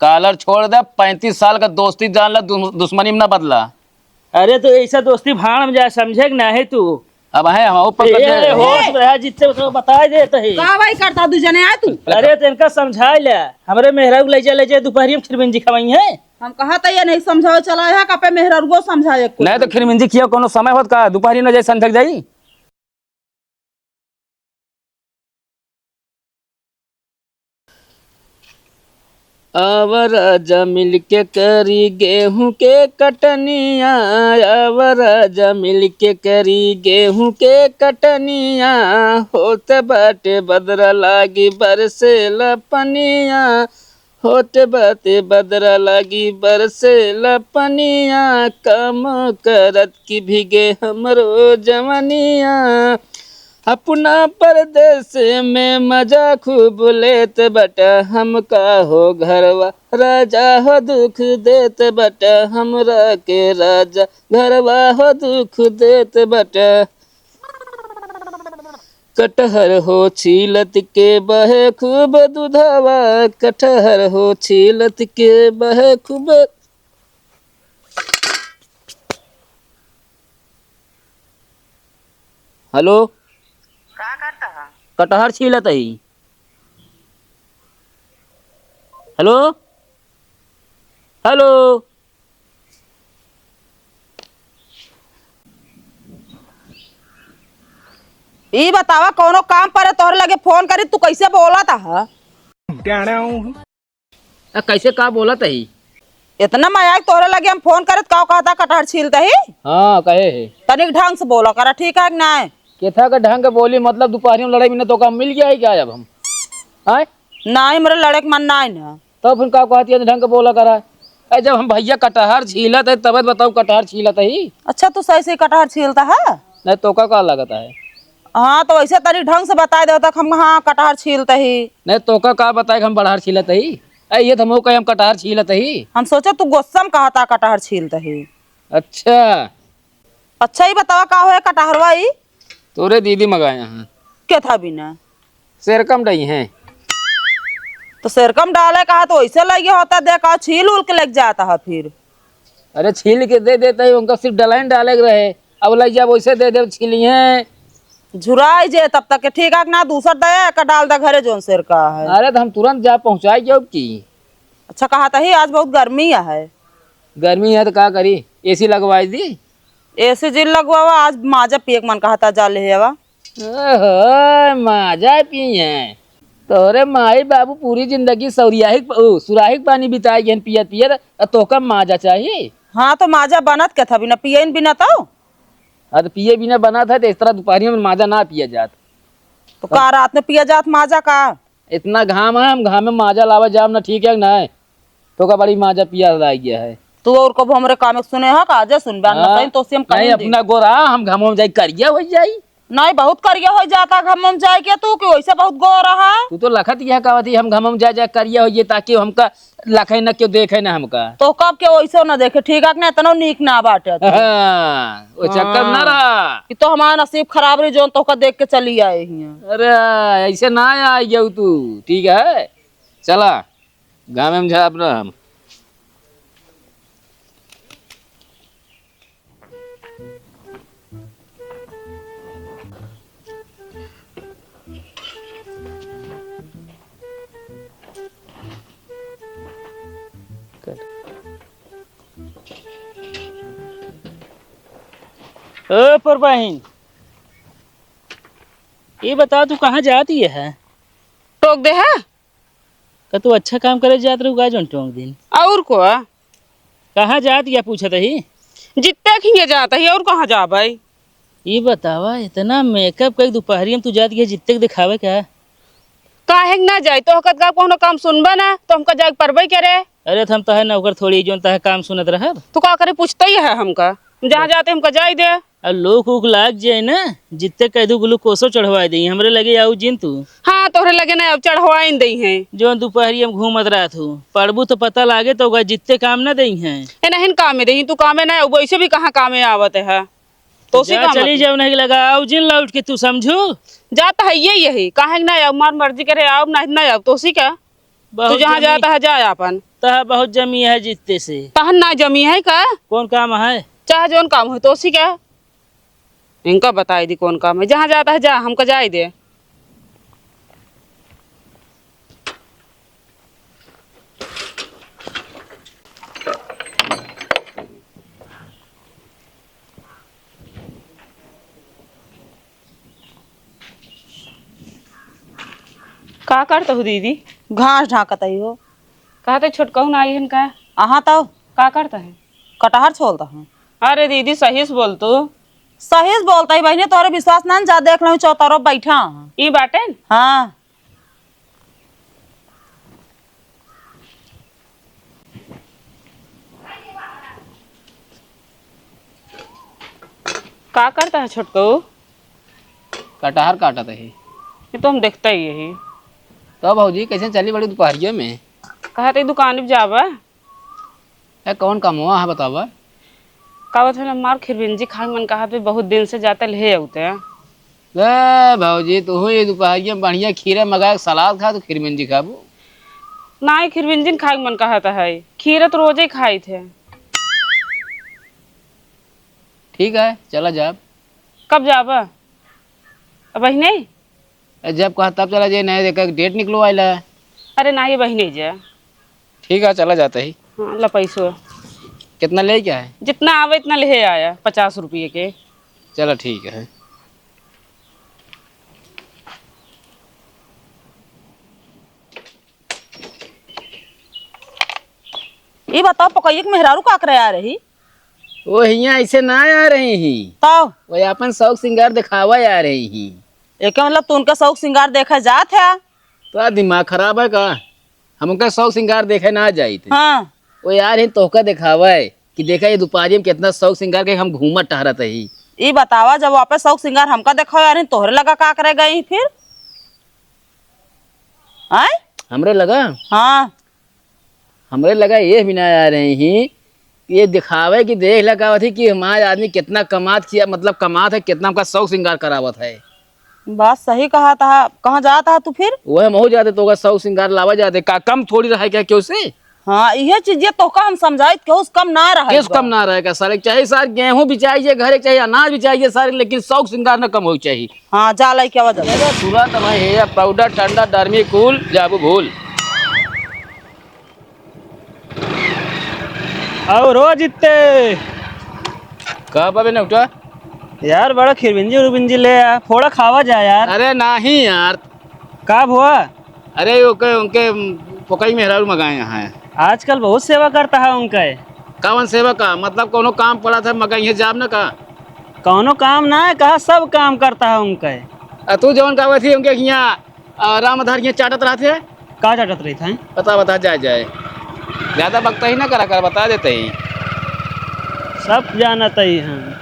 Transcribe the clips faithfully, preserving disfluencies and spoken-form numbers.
कालर छोड़ दे, पैंतीस साल का दोस्ती जान ला, दुस-, दुश्मनी में ना बदला। अरे तो ऐसा दोस्ती भाड़ में जाए, समझे कि नाही तू? अब है हम ऊपर ए, कर दे। होश में रहा, जितने उसको बताए देत ही। का भाई करता दू जने आए तू? अरे तो इनका समझाए ले, हमरे मेहरारू ले जा, ले जा, दुपहरी में खिरमिंजी खवाई है। हम कहा था ये नहीं समझाओ, चला है कपे मेहरारू को समझाए कुछ। नहीं तो खिरमिंजी खिया कोनो समय होत का, दुपहरी न जाई, संझक जाई। आवा राजा मिलके करी गेहूं के कटनिया, आवा राजा मिलके करी गेहूं के कटनिया, होत बाटे बदरा लागी बरसेला पनिया, होत बाटे बदरा लागी बरसेला पनिया, काम करत की भीगे हमरो जवनिया। अपना परदेस में मजा खूब लेत बटा हमका हो घरवा, राजा हो दुख देत बटा हमरा के राजा, घरवा हो दुख देत बटा। कटहर हो छीलत के बहे खूब दुधवा, कटहर हो छीलत के बहे खूब। हेलो। का करता है? कटहर छीलत ही। हेलो, हेलो। ई बतावा, कौनो काम परे तोहरे लगे फोन करी, तू कैसे बोलत ह? आ, कैसे का बोलत ही? इतना मजाक तोहरे लगे हम फोन करत, का कहता कटहर छीलत ही? हाँ, कहे है। तनिक ढंग से बोला करा, ठीक है कि नाय? केथा के ढंग के बोली, मतलब दोपहरी में लड़ाई में तो काम मिल गया है क्या अब हम? आय? नाय, मेरे लड़े के मन नाय ना। तो फिर का कहती है, ढंग के बोला करा। ए, जब हम भैया कटहर छीलत है, तब बताओ कटहर छीलत ही? अच्छा, तू सही से कटहर छीलता है? नहीं तो का, का लगता है? हाँ, तो वैसे तनी ढंग से बताए देता कि हम हाँ कटहर छीलत ही। नहीं तो का, का बताए कि हम बड़हर छीलत ही? ए, ये तो हम कहे हम कटहर छीलत ही। हम सोचे तू गुस्सा में कहता कटहर छीलत ही। अच्छा। अच्छा, ई बतावा का होए कटहरवा ई? तोरे दीदी मगाया हैं। केथा बिना? सेरकम डई हैं। तो सेरकम डाले कहा तो वैसे लगे होता, दे का छील उल के लग जाता है फिर। अरे छील के दे देते ही, उनका सिर्फ डलाइन डाले के रहे। अब लग जा वैसे दे दे छीली हैं। झुराई जे तब तक के ठीक है कि ना, दूसर दया का डाल दा घरे जोन सेर का है। अरे तो हम तुरंत जा पहुँचाई जाओ की। अच्छा कहा तही आज बहुत गर्मी है। गर्मी है तो का करी, एसी लगवाई दी। एसी जिन लगवावा, आज माजा पिए के मन कहता, जा ले आवा। ओहो, माजा पिए। तोरे माई बाबू पूरी जिंदगी सौरियाही क-, ओ, सुराही क पानी बिताई गहन पियत पियत, आ तोहका माजा चाही? हाँ, तो माजा बनत के था बिना पिए बिना तो? हाँ, तो पिए बिना बनत है, तो इस तरह दोपहरिया में माजा ना पिया जात। तो का रात में पिया जात माजा का? इतना घाम है, हम घाम में माजा लावे जाब ना, ठीक है कि नहीं? तो का बड़ी माजा पिया लाग गया है। तू और कबो हमरे काम में सुने हा का? जे सुनबे, ना हाँ, सही तो से हम नहीं, कहीं दे। अपना गोरा, हम घामों में जाई करिया हो जाई। नहीं, बहुत करिया हो जाता घामों में जाए के, तू कि वैसे बहुत गोरा है। तू तो लखत यह कहत ही हम घामों में जाए जाए करिया हो जाए, ताकि हमका लखे न क्यों देखे ना हमका। तो कब के वैसे न देखे, ठीक है कि ना, इतना नीक ना बाटे तू। हाँ, वो चक्कर ना हाँ। रहा। कि तो हमारा नसीब खराब रही, जो तोहका देख के चली आए हियां। अरे, ऐसे ना आ गया तू, ठीक है, चला। गाँव में झाप रहा हम। ओ पुरबहिन, ये बताओ तू कहाँ जात ही है? टोक दे है। का तू अच्छा काम करे जात रहू का जौन टोक दिन? और को? कहाँ जात या पूछत ही? जित्ते खिंगे जात ही, और कहाँ जाबै? ई बतावा, इतना मेकअप कई दुपहरी में तू जात या जित्ते के दिखावे का? काहे के ना जाई? तोहका का कोनो काम सुनबा ना, तो हमका जाए के परबे करे। अरे, तो हम तहे नौकर थोड़ी, जौन तहे काम सुनत रहब। तू का करे, पूछते ही है हमका। जहाँ जाते हमका जाए दे। अब लोक उक लाग जाए ना, जित्ते कह दू ग्लूकोसो चढ़वाए देई, हमरे लगे आऊ जिन तू। हाँ, तोहरे लगे ना अब चढ़वाइन देई हैं। जौन दुपहरिया में घूमत रहत हूँ, पढ़बू तो पता लागे तो ओका जित्ते काम ना देई हैं। ए नहीं कामे देई, तू कामे ना, अब वैसे भी कहाँ कामे आवत है। तो उसी जा काम चली है। जाओ नहीं लगा, आऊ जिन लौट के तू समझू। जात है ये यही, काहे ना अब मार मर्जी करे, आऊ नहीं ना अब तो उसी का। बहुत तू जहाँ जल्दी। जाता है जा अपन। तह बहुत जमी है जित्ते से। तहन ना जमी है का? कौन काम है? चाहे जौन काम हो तो उसी का। इनका बताई दी कौन काम है, जहाँ जाता है जा, हमका जाए दे। का करत हो दीदी? घास ढाँकत ही हो। कहते छोटकहू ना आई हन का? अहाँ तो का करत है? कटहर छोलत हूँ। अरे दीदी, सही से बोल तू। सही से बोलत ही बहिनी, तोहरे विश्वास ना, जा देख लहूँ, चौतरफ बैठा हूँ। ई बाटे न? हाँ। का करत है छोटकऊ? कटहर काटत ही। ये तो हम देखते ही यही। तो भौजी, कैसे चली बड़ी दुपहरिया में? कहत ही दुकान पे जाबा। ए, कौन काम हुआ है, बतावा? का बात है ना, मार खिरबिंजी खाए मन कहत भी बहुत दिन से जाते ले आउते हैं। ए भौजी, तू ये दुपहरिया में बढ़िया खीरा मंगा के सलाद खा, तू खिरबिंजी खाबू? नाहीं, खिरबिंजी खाए मन कहत है, खीरा तो रोजे खाई थे। ठीक है, चला जाब। कब जाबा? अब नहीं? ए, जब कहा तब चला जाए, नहीं देखा डेट निकलो आइला। अरे ना, ये बहिने जा। ठीक है, चला जाता ही। हाँ, ला पैसो। कितना ले क्या है? जितना आवे इतना ले आया, पचास रुपये के। चला ठीक है। ई बताओ, पकैया के मेहरारू का करे आ रही? वो हियाँ ऐसे ना आ रही ही। तब? वो अपन शौक सिंगार दिखावा आ रही ही। एके मतलब तू उनका शौक सिंगार देखे जात है? तो दिमाग खराब है का? हम उनका शौक सिंगार देखे ना जाइत। हाँ। वो यार ही तोहका दिखावा है कि देखा ये दुपहरी में कितना शौक सिंगार के हम घूमत टहरत ही। ई बतावा, जब वापस शौक सिंगार हमका देखावा यार, तोहरे लगा का करे गई फिर? आय? हमरे लगा? हाँ। हमरे लगा ये भी ना आ रही ही, ये दिखावे कि देख ला का होती कि हमारे आदमी कितना कमात किया, मतलब कमात है, कितना हमका शौक सिंगार करावत है। बात सही कहा था। कहाँ जाता है तू फिर? वह महू जाते तो का शौक सिंगार लावा जाते, का कम थोड़ी रहे क्या क्यों से? हाँ, इहे चीज ये तोहका हम समझाइत, केहू से कम ना रहे केहू से बा। कम ना रहे का सारे, चाहे सारे गेहूं बिचाइए घरे, चाहे अनाज बिचाइए सारे, लेकिन शौक सिंगार न कम होई चाहिए। हाँ, जा लइके आवा जा। अरे तुरंत भाई, ये पाउडर, ठंडा, डर्मी कूल, जाबू भूल। और हो जित्ते। का बा बे नेउटा? यार, बड़ा खिरबिंजी उरबिंजी ले आ, फोड़ा खावा जा यार। अरे नाही यार। का भुआ? अरे, ओके, उनके पोकई मेहरारू मगाए हैं। आजकल बहुत सेवा करता है उनके। कौन सेवा का? मतलब, कोनो काम पड़ा था, मगाइए जाब न का? कौनो काम ना है, कहा सब काम करता है उनके। आ, तू जौन कहत ही, उनके हियाँ, आ, राम आधार हियाँ चाटत रहत है। का चाटत रही था? बता, बता, जाए, जाए। ज्यादा बकता ही ना करा कर, बता देते ही। सब जानत ही हम।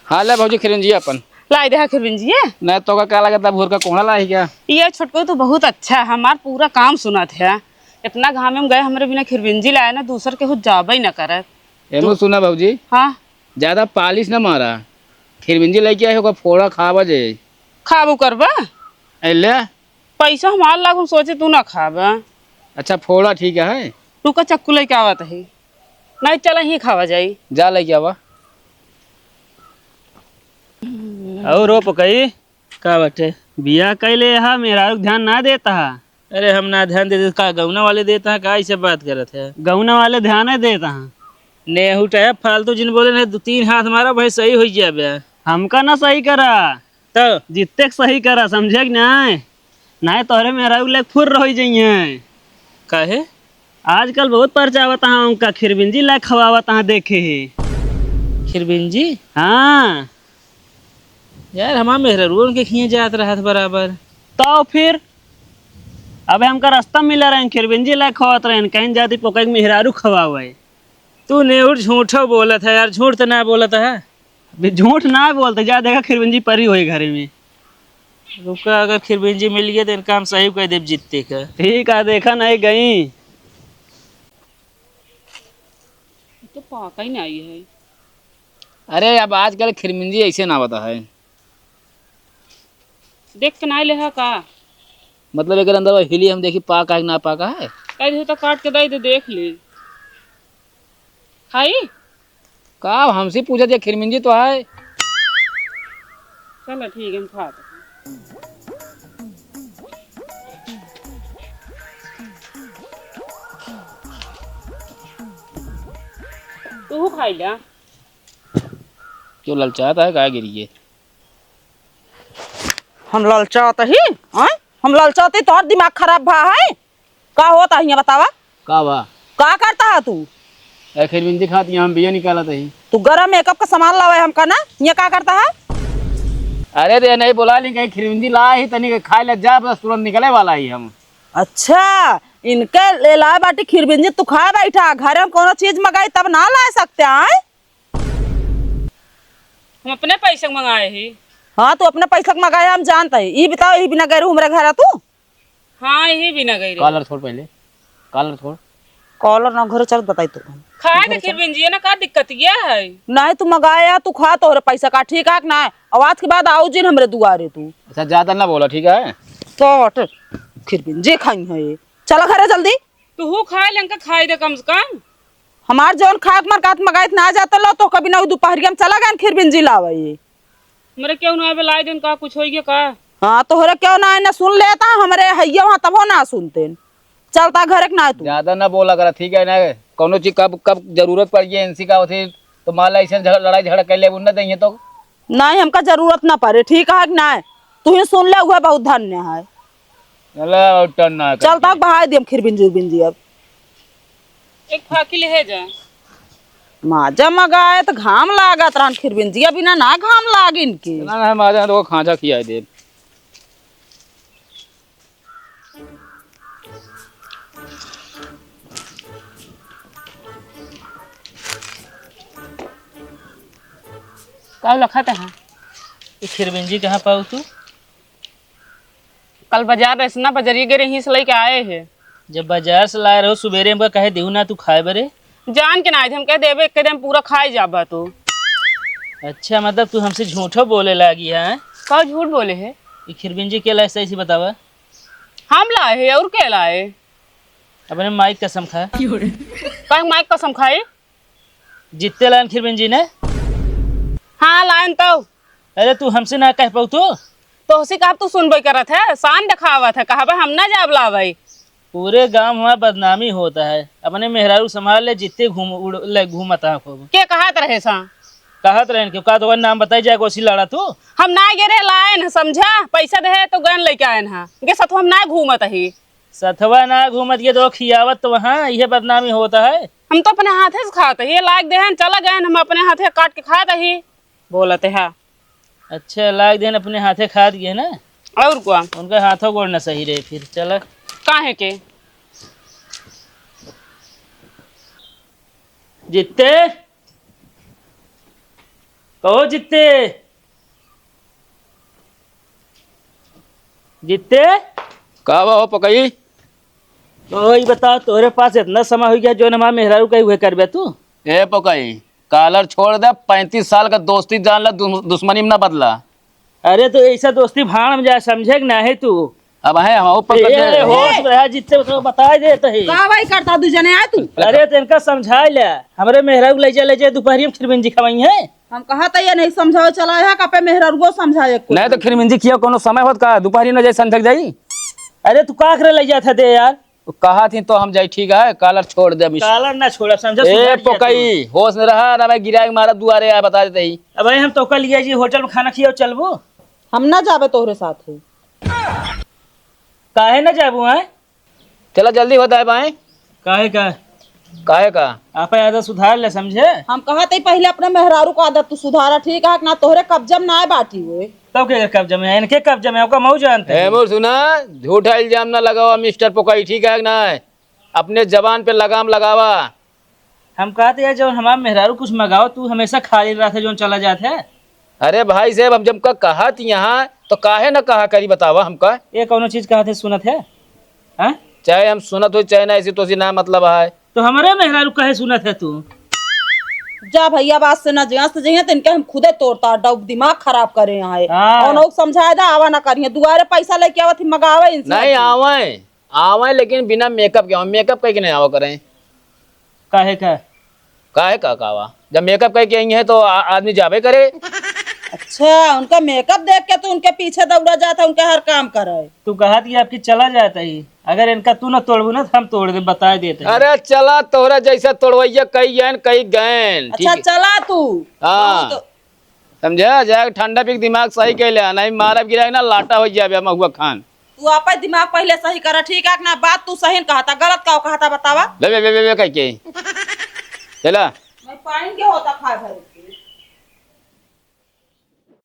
हाँ, ले भौजी, खिरबिंजिया अपन। लाई दे, हाँ, खिरबिंजिया। नहीं, तो का, का लगता, भोर का कोहड़ा लाई क्या? ये छोटको तो बहुत अच्छा है, हमार पूरा काम सुनत है। इतना घामे में गए, हमरे बिना खिरबिंजी लाए ना, दूसर केहू जाबे ही ना करत। एनो तू सुना भौजी। हाँ। ज्यादा पालिश ना मारा, खिरबिंजी लेके आए, ओकर फोड़ा खावा जे। खाबू करबा? ए, ले। पैसा हमार लागू, सोचे तू ना खाबा। अच्छा, फोड़ा ठीक है। रुका, चक्कू लेके आवत ही। नहीं, चला ही खावा जाई। जा लेके आवा। और रो पकई। का बाटे? बियाह कैले हा, मेहरारू के ध्यान ना देता हा। अरे हम ना ध्यान देते, का गौना वाले देता हा, का ऐसे बात करत है? गौना वाले ध्यान नहीं देता हा। नेहुटा है, फालतू जिन बोले नहीं, दो तीन हाथ मारा भाई, सही हो जाबे। हमका ना सही करा। तो? जित्ते के सही करा, समझे कि नहीं? नहीं तोहरे मेहरारू लेके फुर रह जाइए। काहे? आजकल बहुत परचावत हाँ उनका, खिरबिंजी ला खवावत हाँ, देखे ही। खिरबिंजी? हाँ। यार, हमार मेहरारू उनके खिए जात रहत बराबर। तो फिर? अबे हमका रास्ता मिला रहे, खिरबिंजी ला खवावत रहे, कहीं जाती पोकई के मेहरारू खवावे। तू नेउर झूठो बोलत है यार, झूठ तो ना बोलत है। अबे झूठ ना बोलते, जा देखा खिरबिंजी परी होई घरे में। रुका, अगर खिरबिंजी मिल गया तो इनका हम सही कह देब जित्ते का। ठीक है, देखा नहीं गई। तो पाका ही नहीं है। अरे, अब आजकल खिरबिंजी ऐसे ना होता है। देख के नाहीं लेहा का? मतलब एकर अंदर हिली हम देखी पाका है कि ना पाका है? कह दे तो काट के दे दे, देख ले। खाई? का हमसे पूछत है, खिरमिंजी तो है। चलो ठीक है, हम खात हैं। तू खाई ला। क्यों ललचात है, का गिरी है? हम ललचात ही? आय? हम ललचात ही, तोहर दिमाग खराब भा है? का होत है हियाँ बतावा? का बा? का करत हा तू? ए, खिरबिंजी खात हियाँ, हम बिया निकालत ही। तू गरम मेकअप का सामान लावे हमका ना, हियाँ का करत हा? अरे रे, नहीं बोला ली, कहीं खिरबिंजी ला ही तनी के खाए ले जा, बस तुरंत निकले वाला ही हम। अच्छा, इनके ले लाए बाटी खिरबिंजी, तू खाए बैठा, घर में कोनो चीज मंगाई तब ना ला सकते आए? हम अपने पैसे के मंगाए ही। हाँ, तू अपने पैसे के मंगाए, हम जानत ही। ई बताओ, ई बिना गैरू हमरे घर आ तू? हाँ, यही भी ना गई रहे। कॉलर छोड़ पहले, कॉलर छोड़। कॉलर ना घरे चल बताई तो। खाए तो खिरबिंजिया ना, का दिक्कत ये है? नहीं, तू मंगाया, तू खा, तोहरे पैसा का ठीक है कि ना? और आज के बाद आओ जिन हमरे दुआरे तू। अच्छा, ज्यादा ना बोला, ठीक है? कट, खिरबिंजी खाई है ये। चला घरे जल्दी। तू हु खाए ले, इनका खाए दे कम से कम। हमार जौन खाए के मन कात मंगाइत ना जात लो, तो कभी ना दोपहरिया में चला गए खिरबिंजी लावे ये। हमरे केहू ना आवे, लाई देन का, कुछ होइगे का? हाँ, तोहरे केहू ना आए, ना सुन लेता, हमरे हइये वहाँ तबो ना सुनते। चलता घरे के ना तू। ज्यादा ना बोला करा, ठीक है ना? कौनो चीज कब, कब जरूरत पड़ गई, इनसी का होती, तो मान ला, ऐसे झगड़, लड़ाई झगड़ा कर ले, उन ना देंगे तो। नहीं, हमका जरूरत ना पड़े, ठीक है कि ना? तू ही सुन ले, वह बहुत धन्य है। चला, और टन ना कर। चलता बहाए दियम खिरबिंजी उरबिंजी अब। एक फाकी ले जा। माजा मगाए त घाम लागत रहन, खिरबिंजिया बिना ना घाम लाग इनके। ना, ना, माजा तो खांचा खियाए दे। का लखत है? ई खिरबिंजी कहाँ पाऊ तू? कल बाजार रहे से ना, बजरिया गए रही, से लेके आए हैं। जब बाजार से लाए रहो, सुबेरे हमका कहे देहू ना तू खाए बरे? जान के ना आए थे, हम कह देबे, एक दिन पूरा खाए जाबा तू। अच्छा, मतलब तू हमसे झूठो बोले लागी है? का झूठ बोले है? ई खिरबिंजी के लाए, सही से बतावा। हम लाए हैं, और के लाए? अपने माई कसम खा। का माई कसम खाए? जित्ते लायन खिरबिंजी ने? हाँ, लायन तो। अरे, तू हमसे ना कह पाऊ तू? तोहसे कहा तू सुनबे करत है, शान देखावत है, कहबे हम ना जाब लावे। पूरे गांव हमार बदनामी होता है, अपने मेहरारू संभाल ले, जित्ते घूम, उड़, ले घूमत है खूब। के कहत रहे सा? कहत रहन के, का तो नाम बताई जाए, कोसी लड़ा तू? हम ना गिरे लायन, समझा? पैसा दे है तो गन लेके आयन हा, के साथ हम ना घूमत ही। सथवा ना घूमत ये तो खियावत तो वहाँ, ये बदनामी होता है। हम तो अपने हाथे से खात है, ये लायक देहन, चला गए, हम अपने हाथे काट के खात ही। बोलत है। अच्छा, लायक देहन, अपने हाथे खात गए ना। और क्या? उनका हाथों गोड़ ना सही रहे फिर, चला। काहे के? जित्ते, कहो जित्ते। जित्ते? का बा हो पकई? तो ई बताओ, तोहरे पास इतना समय हो गया, जो हमार मेहरारू कही उहे करबे तू? ए पकई, कालर छोड़ दे, पैंतीस साल का दोस्ती जान ला, दु-, दुश्मनी में ना बदला। अरे तो ऐसा दोस्ती भाड़ में जाए, समझे कि नाही तू? अब है हम ऊपर ए, कर दे। होश में रहा, जित्ते तो बताए देत ही। का भाई करता दू जने आए तू? अरे तो इनका समझा ले, हमरे मेहरारू ले जा, ले जा, दोपहरी में खिरबिंजी खवाई है। हम कहा त ये नहीं समझावे चला है, कपे मेहररुओ समझाए कुल। नहीं तो खिरमिंजी किया कोनो समय होत का, दोपहरी न जाई, संझक जाई। अरे तू का करे ले जात है दे यार? तो कहा थी तो हम जाई, ठीक है, कालर छोड़ दे मिस। कालर ना छोड़ा, समझा, ए, सुधर जा तू। पोकई, होश में रहा, ना मैं गिरा के मारा दुआरे आए, बता देते ही। अब भाई हम तो कल लिया जी होटल में खाना खियाओ, चलबो? हम ना जाबे तोहरे साथ ही। काहे ना जाबू, हैं? चला जल्दी होता है भाई। काहे का? काहे का? आपन आदत सुधार ले, समझे? हम कहत ही पहिले अपने मेहरारू का आदत तू सुधारा, ठीक है ना? तोहरे कब्जा में ना बाटी हुए। तब के कब्जा में है? इनके कब्जा में, ओका मऊ जानते ए, हैं। मोर सुना, झूठा इल्जाम ना लगावा मिस्टर पोकई, ठीक है कि ना? अपने जबान पे लगाम लगावा। हम कहत ही यार, जब हमार मेहरारू कुछ मंगाओ, तू हमेशा खाली रहत है, जौन चला जात है। अरे भाई साहब, हम जब का कहत ही यहाँ, तो काहे ना कहा करी, बतावा हमका। ये कौनो चीज कहत ही सुनत है? हाँ? चाहे हम सुनत हो, चाहे ना, ऐसी तोसी ना मतलब है। तो हमरे मेहरारू काहे सुनत है तू? जा भइया, बात से ना जइहें, से जइहें तो इनके हम खुदे तोड़ता, डब दिमाग खराब करे हैं। हाँ। और लोग समझाए दा, आवा ना करिहें, दुआरे पैसा लेके आवत ही, मगावे इनसे नहीं। आवे, आवे लेकिन बिना मेकअप के आवे, मेकअप कइके नहीं आवा करें। काहे का? काहे का, का आवा? जब मेकअप कइके आई है तो आ-, आदमी जाबे करे। अच्छा, उनका मेकअप देख के तू उनके पीछे दौड़ा जाता, उनके हर काम करे। तू कहा थी आपकी चला जाता ही, अगर इनका तू ना तोड़बू ना तो हम तोड़ दे, बता देते हैं। अरे चला, तोहरा जैसा तोड़वैया कई गैन, कई गैन, ठीक अच्छा है? चला तू। हाँ। बहुत समझा, जाए ठंडा पी के दिमाग सही कइ ले, नहीं मारब गिराए ना, लाटा होइ जाबे महुआ खान। तू आपन दिमाग पहिले सही कर, ठीक है ना? बात तू सही कहता, गलत का कहता बतावा? बे, बे, बे, बे, बे, कह के। चला। मैं पानी के होता खा भाई।